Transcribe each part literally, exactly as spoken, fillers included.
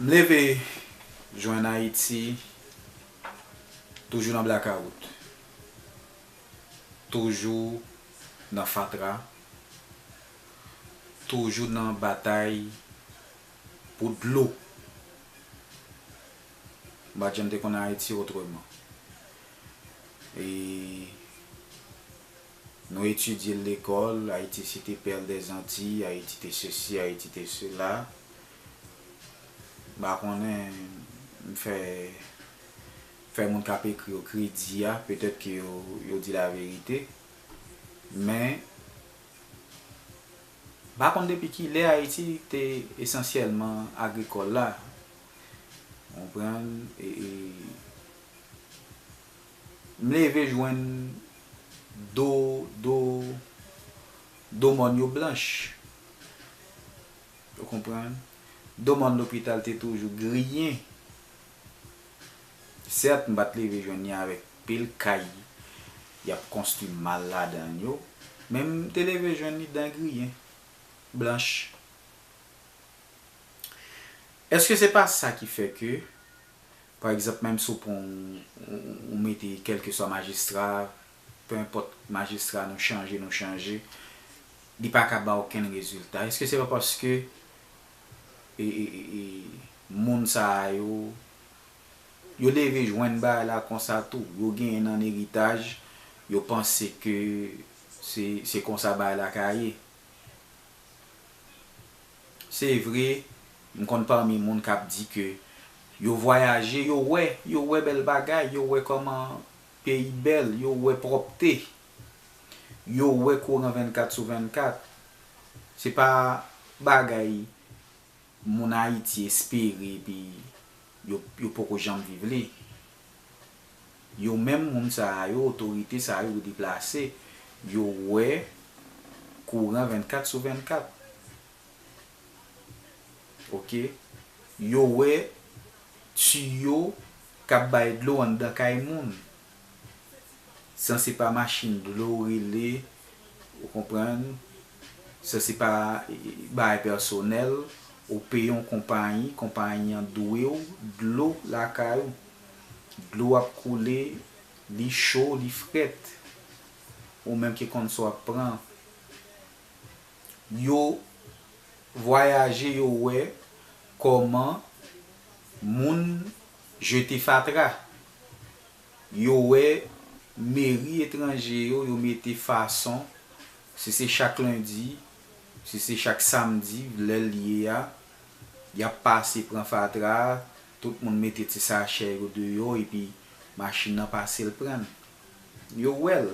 M leve jwenn Ayiti toujou nan blakawout, toujou nan fatra, toujou nan batay pou dlo. M pa t janm te konn Ayiti otreman. E nou etidye l lekòl, Ayiti se te perle des Antilles, Ayiti te sesi, Ayiti te sela. M pa konnen, m fè, fè moun k ap ekri yo kredi a, petèt ke yo, yo di laverite. Men, m pa konn depi kilè Ayiti te esansyèlman agrikòl la. Ou konprann? E, e, m leve jwenn do, do, do mòn yo blanch. Ou konprann? Do mòn lopital te toujou griyen. Sèt, m pa t leve jwenn li avèk pil kay y ap konstwi mal ladan l yo, men m te leve jwenn li dan griyen, blanch. Èske se pa sa ki fè ke, pa egzanp, menm si w pran, ou, ou mete kèlkeswa majistra, pe enpòt majistra nou chanje, nou chanje, li pa ka ba okenn rezilta? Èske se pa paske, e, e, e, e, moun sa a yo, yo leve jwenn bagay la konsa tou? Yo genyen nan eritaj, yo panse ke se, se konsa bagay la ka ye. Se vre, m konn pami moun k ap di ke yo vwayaje, yo wè, yo wè bèl bagay, yo wè kòman peyi bèl, yo wè pwòpte, yo wè kouran vennkat sou vennkat. Se pa bagay moun Ayiti espere epi yo, yo poko janm viv li. Yo menm moun sa a yo, otorite sa a yo deplase, yo wè kouran vennkat sou vennkat. Oke? Yo wè tiyo k ap bay dlo anndan kay moun. San se pa machin dlo rele, ou konprann? San se pa, e, e, bagay pèsonèl, ou peye yon konpayi, konpayi an dwe w dlo lakay ou. Dlo ap koule, li cho, li frèt. Ou menm ki konn sa w ap pran. Yo vwayaje, yo wè kòman moun jete fatra. Yo wè meri etranje yo, yo mete fason, si se chak lendi, si se chak samdi, lè l ye a, y ap pase pran fatra a, tout moun mete ti sachè yo deyò, epi machin nan pase l pran l. Yo wè l.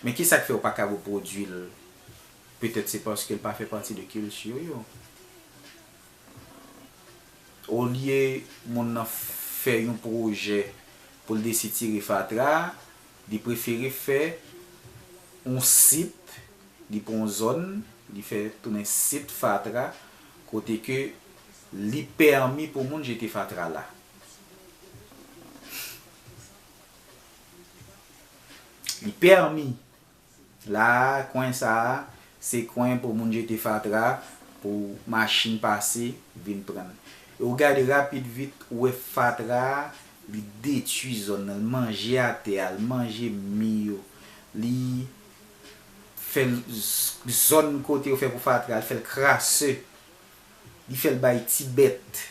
Men kisa k fè yo pa ka repwodui l? Petèt se paske l pa fè pati de kilti yo. Olye moun nan fè yon pwojè pou l desitire fatra a, li prefere fè yon sit, li pran yon zòn, li fè tounen sit fatra, kote ke li pèmi pou moun jete fatra la. Li pèmi. La a, kwen sa a, se kwen pou moun jete fatra, pou machin pase, vin pran l. E w gade rapid vit, ou wè fatra a, li detwi zòn nan, l manje atè a, l manje mi yo, li fè l z-, zòn kote yo fè pou fatra, l fè l krase, li fè l bay ti bèt.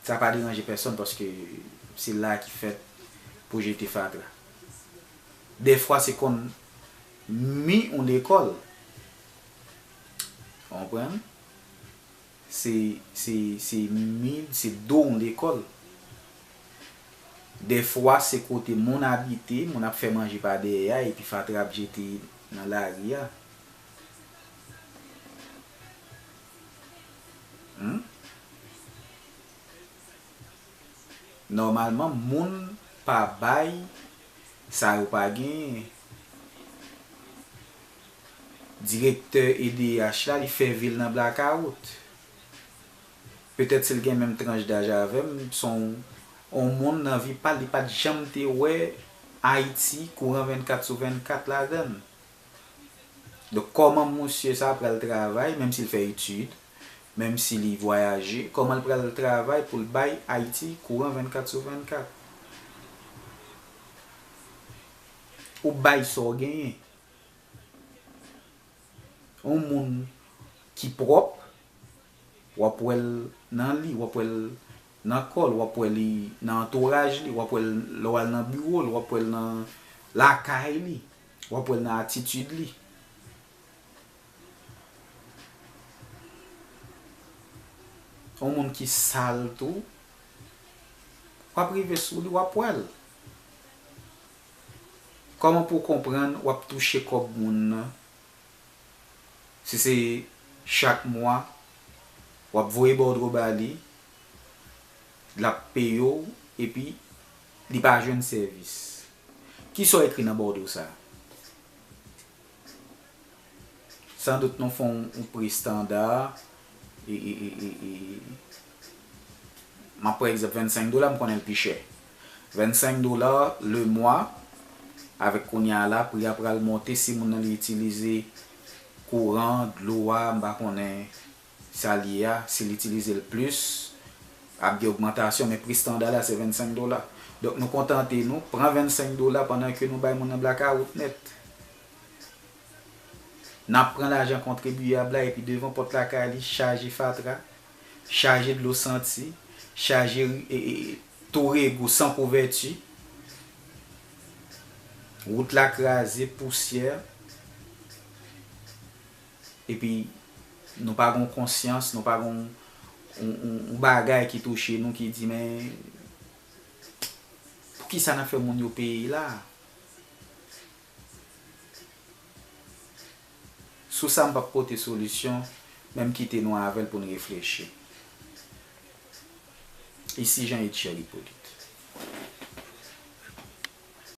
Sa pa deranje pèsonn paske se la ki fèt pou jete fatra. Dèfwa se konn mi yon lekòl. Ou konprann? Se, se, se mi, se do yon lekòl. Dèfwa se kote moun abite, moun ap fè manje pa dèyè a, epi fatra ap jete nan lari a. Hmm? Nòmalman, moun pa bay sa yo pa genyen. Direktè E D H la, li fè vi l nan blakawout. Petèt si l gen menm tranch daj avè m, se yon, yon moun nan vi pa l, li pa t janm te wè Ayiti kouran vennkat sou vennkat ladan l. Donk, kòman msye sa a pral travay, menm si l fè etid, Menm si li vwayaje, kòman l pral travay pou l bay Ayiti kouran vennkat sou vennkat? Ou bay sa w genyen. Yon moun ki pwòp, w ap wè l nan li, w ap wè l nan kò l, w ap wè li nan antouraj li, w ap wè l lè w al nan biwo l, w ap wè l nan lakay li, w ap wè l nan atitid li. Yon moun ki sal tou, w ap rive sou li, w ap wè l. Kòman pou w konprann w ap touche kòb moun nan? Si se chak mwa, w ap voye bòdwo ba li, l ap peye w, epi li pa jwenn sèvis. Kisa w ekri nan bòdwo sa a? Sandout nou fè yon, yon pri estanda, e, e, e, e, e, m ap pran egzanp vennsenk dola, m konnen l pi chè. Vennsenk dola le mwa, avèk kounye a la, pri a pral monte si moun nan li itilize kouran, dlo a, m pa konnen sa l ye a, si l itilize l plis, ap gen ogmantasyon, men pri estanda la se vennsenk dola. Donk nou kontante nou, pran vennsenk dola pandan ke nou bay moun nan blakawout nèt. N ap pran lajan kontribyab la epi devan pòt lakay li chaje fatra, chaje dlo santi, chaje e, e, tou regou san kouvèti. Wout la kraze, pousyè. Epi nou pa gon konsyans, nou pa gon yon, yon, yon bagay ki touche nou ki di, men poukisa n ap fè moun yo peye la? Sou sa m p ap pote solisyon, men m kite nou avè l pou n reflechi. Isi Jean Etcher Hippolyte.